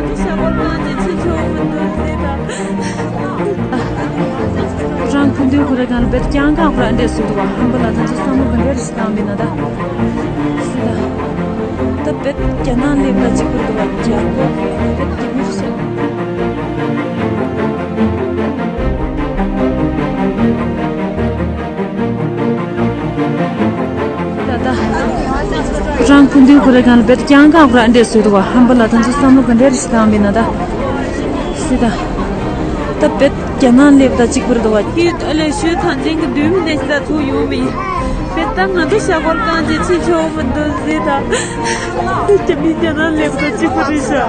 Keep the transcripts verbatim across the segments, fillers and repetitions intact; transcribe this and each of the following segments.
ཤ་སྐོར་གང་ཅི་ཕྱིན་ཆོག་མི་འདུག་ཟེར་ད། ཁོ་རང་སྐུ་མདུན་ཁོ་རེ་གང་ལ་བེད་ཀྱང་གང་ཁོ་རང་འདྲེ་སུ་དུ་བ་ཧམ་པ་ལ་ད་ཚོ་བསམ་བློ་ག་འདྲེར་ཞིག་བཏང་བས་ན་ད། སི་ད། ད་བེད་རྒྱ་ནག་སླེབས་ད་གཅིག་པུར་དུ་བ་རྒྱ་གོ་བེད་རྒྱ་མིར་ཤ། ད་ད། རང་སྐུ་མདུན་ཁོ་རེ་གང་ལ་བེད་ཀྱང་གང་ཁོ་རང་འདྲེ་སུ་དུ་བ་ཧམ་པ་ལ་ད་ཚོ་བསམ་བློ་ག་འདྲེར་ཞིག་བཏང་བས་ན་ད། སི་ད། ད་བེད་རྒྱ་ནག་སླེབས་ད་གཅིག་པུར་དུ་བ། ཁྱེད་ཨ་ལས་ཤོད་ཐང་ཆེན་གྱི་མདུན་མི་ནས་ཞིག་ད་ཐུག་ཡོང་བས། བེད་ད་ང་ཚོ་ཤ་སྐོར་གང་ཅི་ཕྱིན་ཆོག་མི་འདུག་ཟེར་ད། རྒྱ་མི་རྒྱ་ནག་སླེབས་ད་གཅིག་པུ་རེད་ཤག་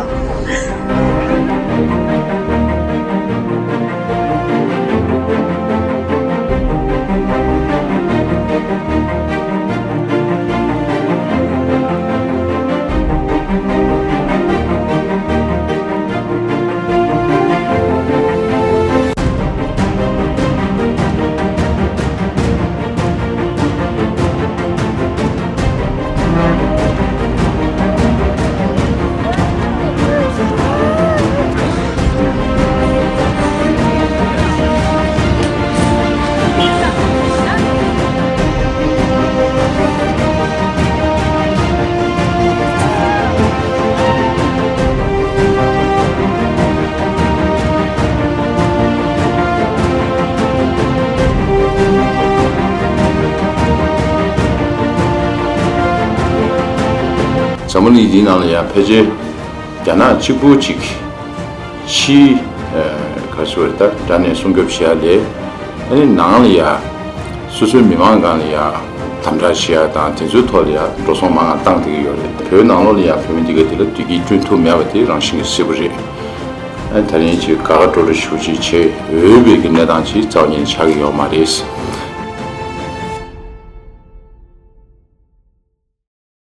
འཛམ་བུ་གླིང་འདིའི་ནང་ལ་ཡང་ཕལ་ཆེར་རྒྱ་ནག་གཅིག་པུ་གཅིག་ཕྱིའི་ག་ཚོད་རེད་ད་དགྲ་ནས་སྲུང་སྐྱོབ་བྱེད་ཡ་ལས་ཨ་ནི་ནང་ལ་ཡ་སོ་སོའི་མི་མང་སྒང་ལ་ཡ་དམ་དྲག་བྱེད་ཡ་དང་དེ་ཚོའི་ཐོག་ལ་ཡ་འགྲོ་སོང་མང་ང་བཏང་བསྡད་ཀྱི་ཡོད་རེད། བོད་ནང་ལོགས་ལ་ཡ་བོད་མི་འདི་ག་འདི་ལ་བདེ་སྐྱིད་བསྐྲུན་ཐུབ་མེད་པ་དེ་རང་བཞིན་གྱི་གསལ་པོ་རེད། ཨ་ནི་ད་རིང་ཅིག་དགའ་དགའ་སྤྲོ་སྤྲོ་ཞེ་པོ་ཅིག་བྱེད་འོས་པའི་གི་གནས་སྟངས་ཅིག་རྩ་བ་ཉིད་ནས་ཆགས་ཀྱི་ཡོད་མ་རེད།